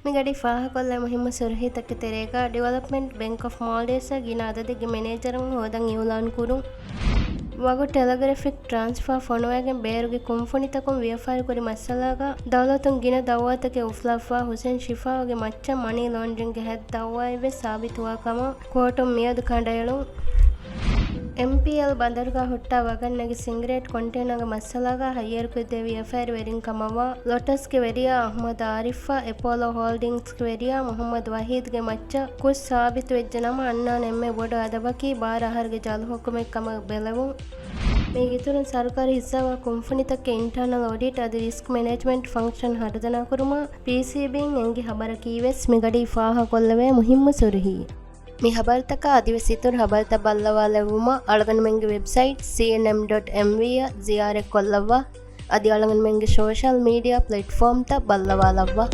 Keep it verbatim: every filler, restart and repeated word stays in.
މިގަޑީ ފާހަގަކޮށްލާ މުހިއްމު ސުރުހީތަކެއް ތެރޭގަ، ޑިވެލޮޕްމަންޓް ބެންކް އޮފް މޯލްޑިވްސްއަށް ގިނަ އަދަދެއްގެ މެނޭޖަރުން ހޯދަން އިއުލާން ކުރުން. ވަގު ޓެލެގްރެފިކް ޓްރާންސްފާ ފޮނުވައިގެން ބޭރުގެ ކުންފުނިތަކުން ވިޔަފާރިކުރި މައްސަލާގަ ދައުލަތުން ގިނަ ދައުވާތަކެއް އުފުލާފާ ހުސެން ޝިފާއުގެ މައްޗަށް މަނީ ލޯންޑްރިންގްގެ ހައްދަ ދައުވާއެއްވެސް ސާބިތުވާ ކަމަށް ކޯޓުން މިއަދު ކަނޑައެޅުން. އެމްޕީއެލް ބަނދަރުގަ ހުއްޓާ ވަގަށް ނެގި ސިންގްރޭޓް ކޮންޓޭނާގެ މައްސަލާގަ ހައްޔަރުކޮށްދޭ ވިޔަފާރިވެރިން ކަމަށްވާ ލޮޓަސްގެ ވެރިޔާ އަޙްމަދު އާރިފްއަށް އެޕޯލޯ ހޯލްޑިންގްސްގެ ވެރިޔާ މުޙައްމަދު ވަޙީދުގެ މައްޗަށް ކުށް ސާބިތުވެއްޖެ ނަމަ، އަންނާނެ އެންމެ ބޮޑު އަދަބަކީ ބާރަ އަހަރުގެ ޖަލު ޙުކުމެއް ކަމަށް ބެލެވުން. މީގެ އިތުރުން ސަރުކާރު ހިއްސާވާ ކުންފުނިތަކުގެ އިންޓާނަލް އޮޑިޓް އަދި ރިސްކް މެނޭޖްމަންޓް ފަންކްޝަން ހަރުދަނާކުރުމަށް ޕީސީބީން އެންގި ހަބަރަކީވެސް މިގަޑީ ފާހަގަކޮށްލެވޭ މުހިއްމު ސުރުހީ. މި ހަބަރުތަކާ އަދިވެސް އިތުރު ހަބަރުތައް ބައްލަވާލެއްވުމަށް އަޅުގަނޑުމެންގެ ވެބްސައިޓް ސީއެންއެމް ޑޮޓް އެމްވީ އަށް ޒިޔާރަތްކޮށްލައްވާ. އަދި އަޅުގަނޑުމެންގެ ސޯޝަލް މީޑިއާ ޕްލެޓްފޯމްތައް ބައްލަވާލައްވާ.